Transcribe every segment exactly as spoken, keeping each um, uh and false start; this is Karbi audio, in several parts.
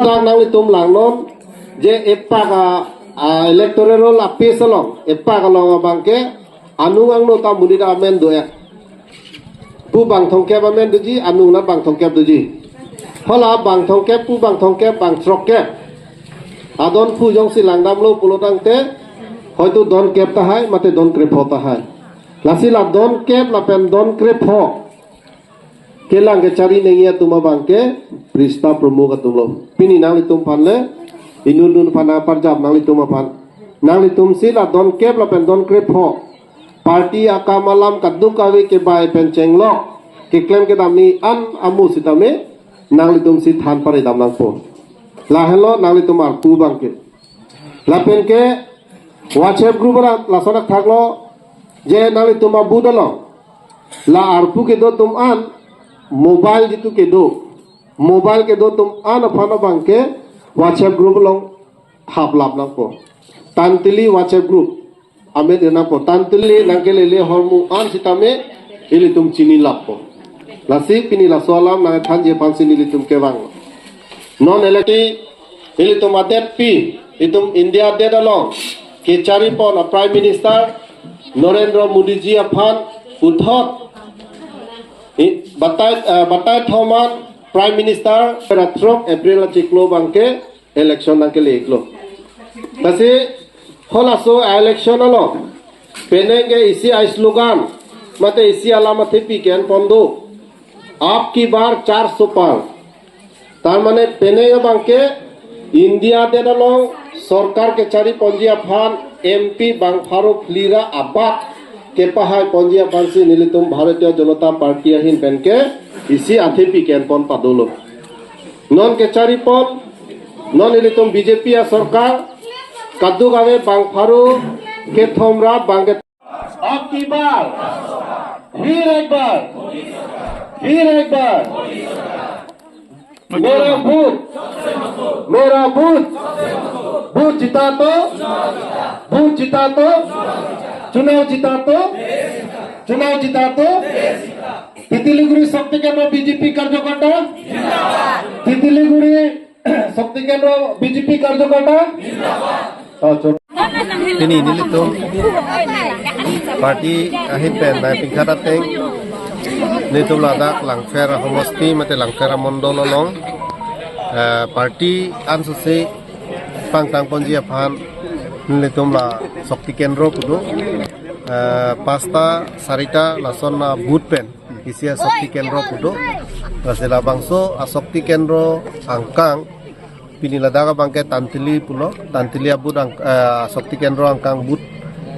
Tang nanglitum langnon je epak a, a electoral roll a-page along, epak along abangke anung angno ta monit amen do-et. Pu bang thomkep amen doji, anung na bang thomkep doji. Hala bang thomkep, pu bang thomkep, bang throkkep. Adon pu jongsi langdamlo pulo tangte, hoito don kep tahai, mate don krepho tahai. Lasi la don kep lapen don krepho kelang kechari nangji atum abangke Prista Promuk atumlo. Pini nanglitum aphan le, inut inut aphan aparjap nanglitum aphan. Nanglitum si la don kep lapen don krepho party akam alam kadokave kebai pen chenglok keklem kedam nangji an amu sitame nanglitum si than pare dam nangpo. Lahelo nanglitum arpu abangke. Lapen ke WhatsApp group ra lason athaklo je nanglitum a-booth along la arpu kedo atum an mobile jitu kedo, mobile kedo atum an aphan abangke WhatsApp group along thaplap nangpo. Tantili WhatsApp group amen nangpo. Tantili nangkelele ahormu an sitame ilitum chinilappo. Lasi pini laso alam nangthanji aphansi nelitum kevang. Non electi ilitum adetpi, itum India adet along kecharipon a Prime Minister Narendra Modi ji aphan puthot i-, batai, eh, batai thom an Prime Minister ra throk April achiklo abangke election nangkele-iklo. Lasi halaso election along penang ke isi a-slogan mate isi alam athepi ke-enpon do, "Ab ki baar char so paar." Tar mane penang abangke India adet along sorkar kechariponji aphan M P bang pharo phli ra abak kepahaiponji aphansi nelitum Bharatiya Janata Party ahin penke isi athepi ke-enpon padolo. Non kecharipon, non ilitum B J P asorkar, kadokave bang pharo kethom ra bang ke. Ab ki baar, phir ek baar, phir ek baar, mera booth, mera booth, booth jita to, booth jita to, chunav jita to, chunav jita to, Titiliguri Shakti Kendra B J P karyakarta, Titiliguri Shakti Kendra B J P karyakarta. Pini nelitum party ahin pen nai pingkhat ateng nelitum ladak Langpher homosti mate Langpher mondol along, eh, party ansose pangtangponji aphan nelitum la Shakti Kendra pu do, eh, pasta sarita lason a-booth pen isi a-Shakti Kendra pu do. Lasi labangso a-Shakti Kendra angkang pini ladak abangke Tantili pulo, Tantili a-booth ang, eh, Shakti Kendra angkang booth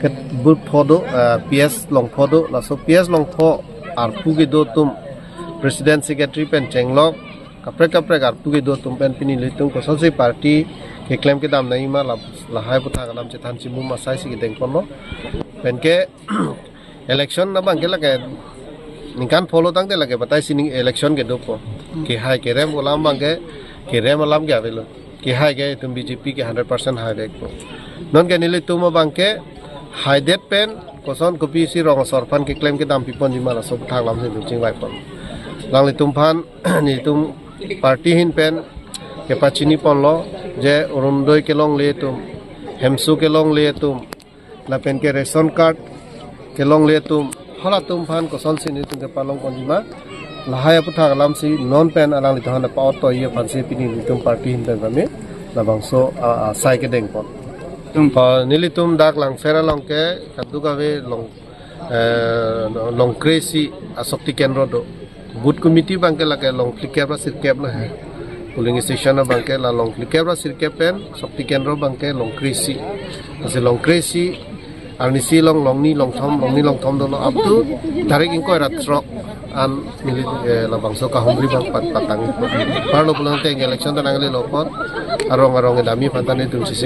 ke, booth pho do, eh, P S Longpho do, laso P S Longpho arpu kedo atum president secretary pen chenglok kaprek kaprek arpu kedo atum pen pini nelitum kosonsi party keklem kedam nangji ma la, lahai aputhak alam chethan chimum asai si kedengponlo. Penke election abangke lake ningkan pho lo tangte lake batai sining election kedopo. Kehai kerem alam abangke kerem alam ke avelo. Kehai ke itum B J P ke hundred percent haivekpo. Nonke nelitum abangke haidet pen koson kopisi rong asor aphan keklem kedam piponji ma laso aputhak alam si nelitum chingvaipon. Alanglitum aphan nelitum party ahin pen kepachiniponlo je Orunodoi kelongle atum, hemso kelongle atum, lapen ke ration card kelongle atum, halatum aphan kosonsi nelitum kepalongponji ma, lahai aputhak alam si non pen alanglitum aphan pa-ottoji aphansi pini nelitum party ahin pen kami labangso a, asai kedengpon. Tum pa nelitum dak Langpher along ke kadokave long, eh, Longkre isi a-Shakti Kendra do. Booth committee abangke lake long phlikep ra sirkep lo he. Polling station abangke la long phlikep ra sirkep pen, Shakti Kendra abangke Longkre isi. Lasi Longkre isi arnisi along longni longthom, longni longthom dolo up to tarik ingkoi ra throk an neli, eh, labangso kahumri abang pat patang. Parlo pulang teng election ta nanglelopon, arong arong edamji aphan ta nelitum chisi